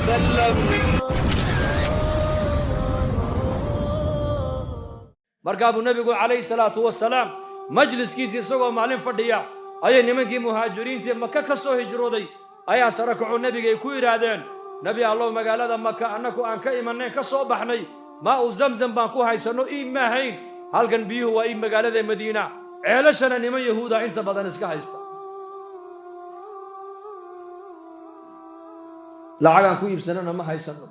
وسلم. Markaa buu Nebigu calayhi salaatu wasalaam majliskiisii isagoo maalin fadhiya ayay nimankii muhaajiriintii Maka ka soo hijrooday ayaa sare kacoo nebigay ku yidhaahdeen: "Nebi Allow, magaalada Maka annaku aan ka imannayn, ka soo baxnay, maa u Zamzam baan ku haysanno, iib maahayn. Halkan biyuhu waa iib magaalada Madiina, ceelashana niman Yahuuda inta badan iska haysta. Lacagaan ku iibsanana ma haysanno."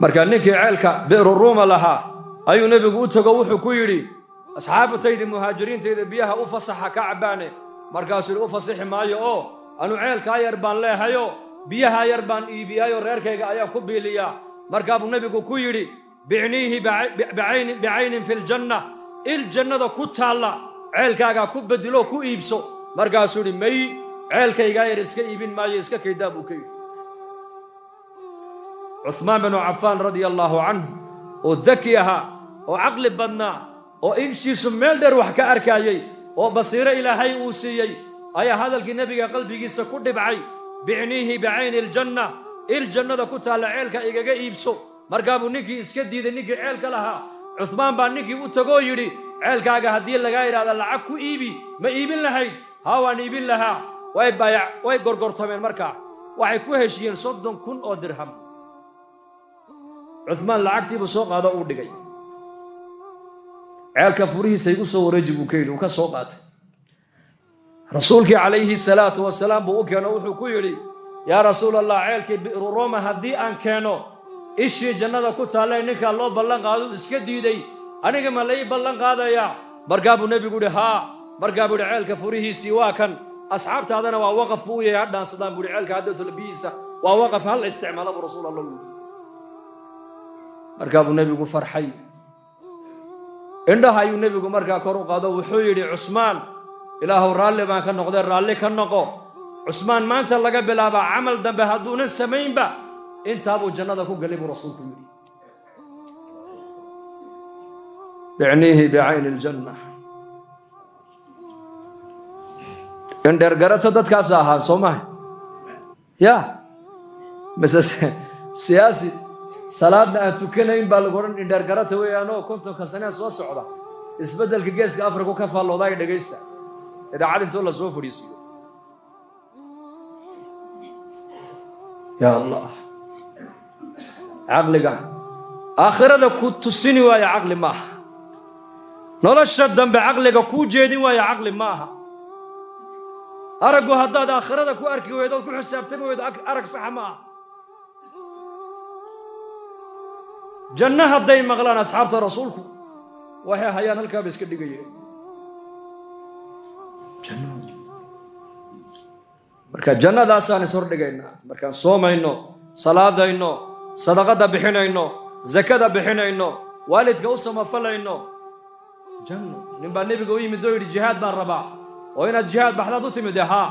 Marka ninkii ceelka Bi'ru Ruuma lahaa ayuu nebigu u tego, wuxuu ku yidhi: "Asxaabtayda muhaajiriintayda biyaha u fasaxa, ka cabbaane." Markaasuu yidhi: "U fasixi maayo, oo anu ceelkaa yar baan leehayo, biyahaa yar baan iibiyaayoo reerkayga ayaan ku biiliyaa." Markaa buu nebigu ku yidhi: "Bicniihi bicaynin fi ljanna, il jannada ku taalla ceelkaagaa ku bedelo, ku iibso." Markaasuu yidhi: "May, ceelkaygaa yar iska iibin maayo, iska kaydaa," buu ka yidhi. Cuhmaan binu Cafaan radia allaahu canhu, oo daki ahaa oo caqli badnaa oo inshiisu meel dheer wax ka arkaayey oo basiiro Ilaahay uu siiyey, ayaa hadalkii nebiga qalbigiisa ku dhibcay: "Bicniihi bicayni aljanna, il jannada ku taalla ceelka igaga iibso." Markaa buu ninkii iska diiday, ninkii ceelka lahaa. Cuhmaan baa ninkii u tagoo yidhi: "Ceelkaaga haddii lagaa yidhahda lacag ku iibi, ma iibin lahayd?" "Haa, waan iibin lahaa." Way baayac, way gorgortameen. Markaa waxay ku heshiiyeen 30,000 oo dirham. Cuhmaan lacagtiibuu soo qaado, uu dhigay. "Ceelka furihiisa igu soo wareeji," buu ka yidhi. Uu ka soo qaatay. Rasuulkii calayhi salaatu wasalaam buu u keeno. Wuxuu ku yidhi: "Yaa Rasuul Allah, ceelkii Bi'ru Roma haddii aan keeno, ishii jannada ku taallay ninkaa loo ballan qaado iska diiday, aniga ma la ii ballan qaadayaa?" Markaa buu nebigu yidhi: "Haa." Markaa buu yidhi: "Ceelka furihiisii waa kan, asxaabtaadana waa waqaf buu u yahay, ha dhaansadaan," buu yidhi. "Ceelka hadda biyihiisa waa waqaf, hal isticmaala," buu Rasuul Allah yidhi. Markaa buu nebigu farxay. Indhaha ayuu nebigu markaa kor u qaado. Wuxuu yidhi: "Cusmaan, Ilaahuw raalli baan ka noqday, raalli ka noqo." Cusmaan maanta laga bilaabaa camal dambe hadduunan samaynba, intaabuu jannada ku galay, buu rasuulku yidhi. Bicniihi bicayni aljanna. Indheergarata dadkaas ahaa, soo maha? Ya mise siyaasi salaadna aan tukanayn baa lagu odhan indheergarata weeyaanoo 50-ka sanee soo socda isbeddelka Geeska Afrika ka faalloodaay. Dhegaysta, idaacad intoo la soo fadhiisiiyo. Ya Allah, caqliga aakhirada ku tusini waayo caqli maaha. Nolosha dambe caqliga kuu jeedin waayo caqli maaha. Araggu haddaad aakhirada ku arki weydo ood ku xisaabtami weydo, arag saxa ma aha. Janno hadday maqlaan asxaabta rasuulku, waxay hayaan halkaaba iska dhigayeen. Marka jannadaasaan is hordhigaynaa markaan soomayno, salaadayno, sadaqadda bixinayno, zakada bixinayno, waalidka u samafalayno. Janno. Nin baa nebiga u yimid oo yidhi: "Jihaad baan rabaa." "Oo inaad jihaad baxdaad u timid?" "Haa."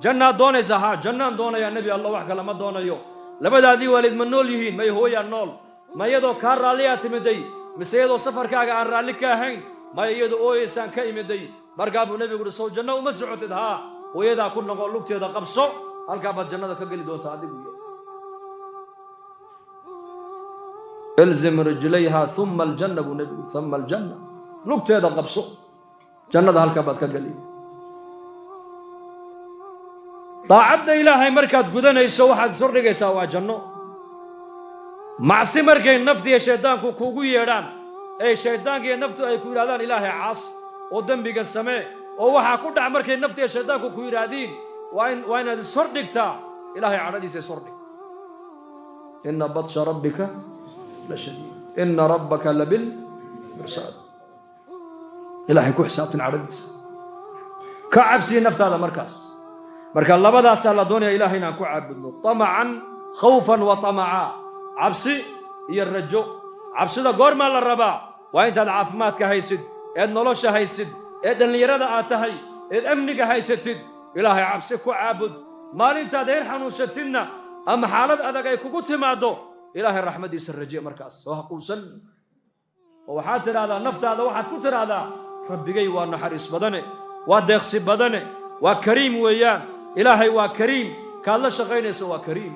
"Jannaad doonaysaa?" "Haa, jannaan doonayaa, Nebi Allah, wax kale ma doonayo." "Labadaadii waalid ma nool yihiin?" "May, hooyaa nool." "Ma iyadoo kaa raalliyaa timiday, mise iyadoo safarkaaga aan raalli ka ahayn?" "Maya, iyadoo ooyeysaan ka imiday." Markaa buu nebigu uhi: "Sow janno uma socotid? Haa, hooyadaa ku noqo, lugteeda qabso, halkaa baad jannada ka geli doontaa adigu. Ilzim rijlayha uma aljanna," buu nebigu, "uma aljanna, lugteeda qabso, jannada halkaa baad ka geli." Daacadda Ilaahay markaad gudanayso, waxaad ishordhigaysaa waa janno. Macsi markay naftiiyo shayddaanku kuugu yeedhaan, ee shayddaanka iyo naftu ay ku yidhahdaan Ilaahay caas oo dembiga samee oo waxaa ku dhac, markay naftiiyo shayddaanku ku yidhaahdiin, waa inaad ishordhigtaa Ilaahay cadhadiisa. Ishordhig. Ina batsha rabbika la shadiid, ina rabbaka labil mirsaad. Ilaahay ku xisaabtan cadhadiisa, ka cabsiya naftaada markaas. Marka labadaasaa la doonaya Ilahay inaan ku caabudno: tamacan, khawfan wa tamaca, cabsi iyo rajo. Cabsida goormaa la rabaa? Waa intaad caafimaadka haysid, eed nolosha haysid, ee dhallinyarada aad tahay, eed amniga haysatid, Ilaahay cabsi ku caabud. Maalintaad heer xanuunsatidna ama xaalad adag ay kugu timaaddo, Ilaahay raxmaddiisa raje markaas, oo haquusan. Oo waxaad tidhaahdaa naftaada, waxaad ku tidhaahdaa: "Rabbigay waa naxariis badane, waa deeqsi badane, waa kariim weeyaan. Ilaahay waa kariim." Kaad la shaqaynayso waa kariim.